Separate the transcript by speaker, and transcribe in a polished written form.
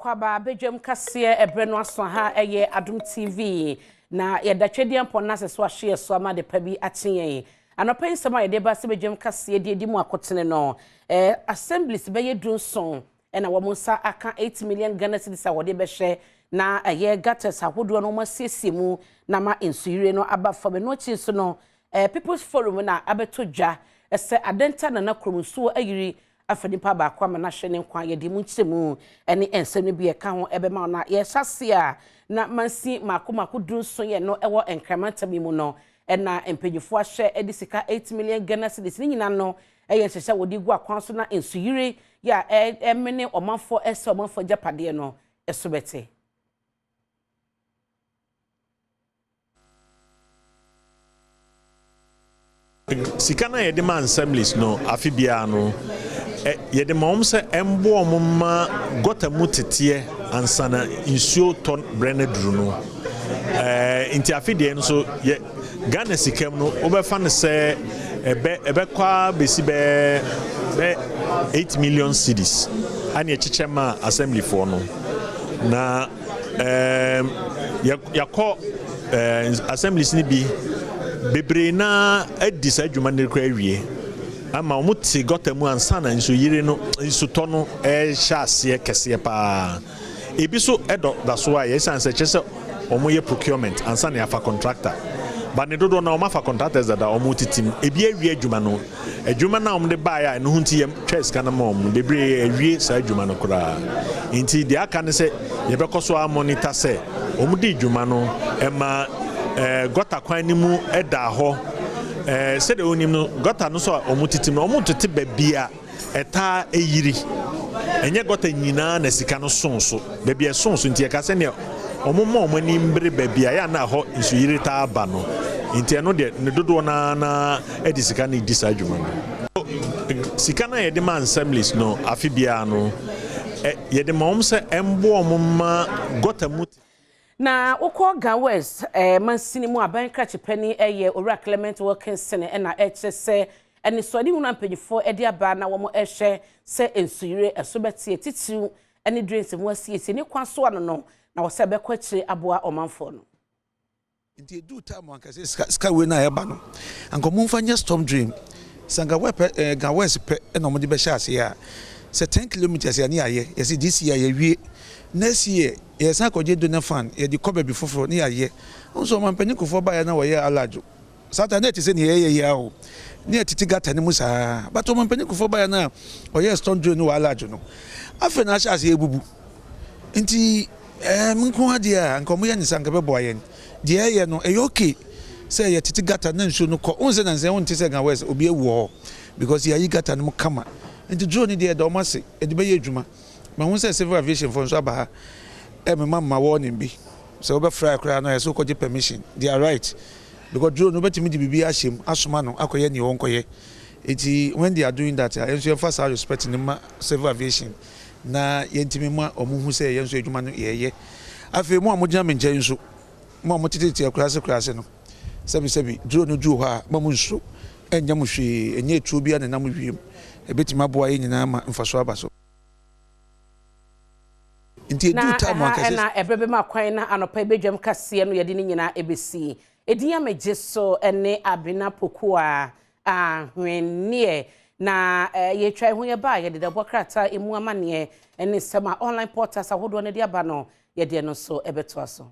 Speaker 1: Akwaaba badwam kaseɛ ɛberɛ no aso ha ɛyɛ Adom TV na yɛda Twedeɛ mpɔn no ase so ahwe yɛ so ama adepa bi akye yɛn. Anɔpa yi nsɛm a yɛde ba sɛ badwam kaseɛ de adi mu akotene no, eh, assemblies bɛyɛ 17 ɛna wɔn nsa aka 8 million Ghana cedis a wɔde bɛhyɛ na ɛyɛ gutters ahodoɔ no wɔn asiesie mu na ama nsuyire no aba fam. Ɛno akyi nso no, People's Forum na abɛto dwa sɛ Adenta Nana kurom nsuo ayiri afa nipa baako ama no ahwɛ ne nkwa. Yɛde mu nkyerɛmu ne nsɛm no bi a ɛka ho ɛbɛma wo. Na yɛhyɛ ase a na mansin mako mako 17 yɛ no ɛwɔ Nkran mantam yi mu no ɛna mpanyinfoɔ ahyɛ de sika 8 million Ghana cedis ne nyinaa no ɛyɛ nhyehyɛ a wɔde gu akwan so na nsuyiri yɛ a ɛmene ɔmanfoɔ ɛsɛ ɔmanfoɔ agyapadeɛ no ɛso bɛte.
Speaker 2: Sika no a yɛde ma assemblies no afe biara no, yɛde ma wɔn sɛ ɛmboa wɔn mma gɔta mu teteɛ ansa na nsuo tɔ berɛ no aduru no. Nti afe deɛ no nso yɛ Ghana sika mu no wobɛfa no sɛ ɛbɛ ɛbɛkɔ ara bɛsi bɛɛ bɛ 8 million cedis ɛne ɛkyekyɛ ma assemblyfoɔ no na yɛakɔ assemblies no bi bebree na adi saa adwuma no koraa awie ama wɔn te gɔta mu ansa na nsuyiri no nsutɔ no ɛrehyɛ aseɛ kɛseɛ paa. Ebi so ɛdɔ da so a yɛ ɛsiane sɛ kyerɛ sɛ wɔn yɛ procurement ansa na yɛafa contractor, but ne dodoɔ no wɔn afa contractors dada, wɔn tete mu ebi awie adwuma no. Adwuma no a wɔde baeɛ a ɛno ho nti yɛtwaa sika no ma wɔn no, bebree awie saa adwuma no koraa. Nti deɛ aka ne sɛ yɛbɛkɔ so ara monitor sɛ wɔdi dwuma no ɛma gɔta kwan no mu da hɔ. Sɛdeɛ wonim no, gɔta no nso a wɔtete mu no, wɔntete baabi a ɛtaa yiri. Ɛnyɛ gɔta nyinaa na sika no sõ so. Baabi a ɛsõ so nti, yɛka sɛ nea wɔmma wɔn ani mmere baabi a ɛyɛ a na ɛhɔ nsuyiri taa ba no. Nti ɛno deɛ, ne dodoɔ no ara na ɛde sika no redi saa dwuma no. Sika no a yɛde ma assemblies no afe biara no, yɛde ma wɔn sɛ ɛmmoa wɔn mma gɔta mu.
Speaker 1: Na wokɔ Ga West mansini mu aban krakye panin yɛ Owura Clement Wilkinson na ɛkyerɛ sɛ anisoadehunu a mpanyinfoɔ de aba na wɔn rehwɛ sɛ nsuyire ɛso bɛteɛ titiriw ne drains mu asiesie ne kwan so ano no na wɔsɛ bɛkɔ akyire aboa ɔmanfoɔ no.
Speaker 3: Nti eduu time a anka sɛ sika sika wei no a ɛba no anka ɔmo nfa nyɛ storm drain. Sɛ anka wɛ pɛ ɛɛ Ga West pɛ ɛna ɔmo de bɛhyɛ aseɛ a, sɛ 10 kilometres a ne yɛayɛ. Yɛse this year yɛawie, next year yɛsan akɔgye donor fund yɛde kɔ baabi foforɔ ne yɛayɛ. Wohu sɛ ɔmanpanin Kufuor baeɛ na wɔyɛɛ Alajo. Saa time no na ɛte sɛ nea yɛyɛ yi ara o, ne yɛtete gutter no mu saa. But ɔmanpanin Kufuor baeɛ no a ɔyɛɛ storm drain no wɔ Alajo no, afei na ahyɛ aseɛ abubu. Nti ɛɛ me nko ara deɛ a anka wɔyɛ no saa anka ɛbɛboa yɛn. Deɛ ɛyɛ no ɛyɛ okay sɛ yɛtete gutter na nsuo no kɔ. Wohu sɛ nansa yi wonte sɛ Ga West obi awu wɔ hɔ because yɛayi gutter no mu kama. Nti drone no deɛ yɛda wɔn ase, yɛde bɛyɛ adwuma. Mahu sɛ civil aviation foɔ nso aba ha ɛremema mma warning bi sɛ wobɛfly koraa no ɛyɛ sɛ wokɔgye permission. They are right because drone no wobɛtumi de biribi ahyɛ mu asoma no akɔyɛ nea ɔnkɔyɛ. Nti when they are doing that a yɛn nso yɛmfa saa respect no mma civil aviation na yɛntumi ma wɔn hu sɛ yɛn nso adwuma no yɛreyɛ. Afei mo a mogyina me nkyɛn nso, mo a motetete akuraase kuraase no, sɛbisɛbi drone no duru hɔ a, mma mo nsuro, ɛnyɛ mo hwee, ɛnyɛ atuo biara na ɛnam wiem, ɛbɛtumi aboa yɛn nyinaa ma mfasoɔ aba so. Nti eduu
Speaker 1: Na
Speaker 3: time
Speaker 1: ɛha
Speaker 3: anka ɛsɛ.
Speaker 1: na ɛberɛ bɛma kwan na anɔpa yi badwam kaseɛ no yɛde ne nyinaa ɛbɛsi. Edin a megye so ne Abena Pokuaa Ahwenneɛ. Na yɛtwa yɛn ho yɛba a, yɛde dawubɔ krataa emu amanneɛ ne nsɛm a online portals ahodoɔ no de aba no, yɛde ɛno nso bɛtoa so.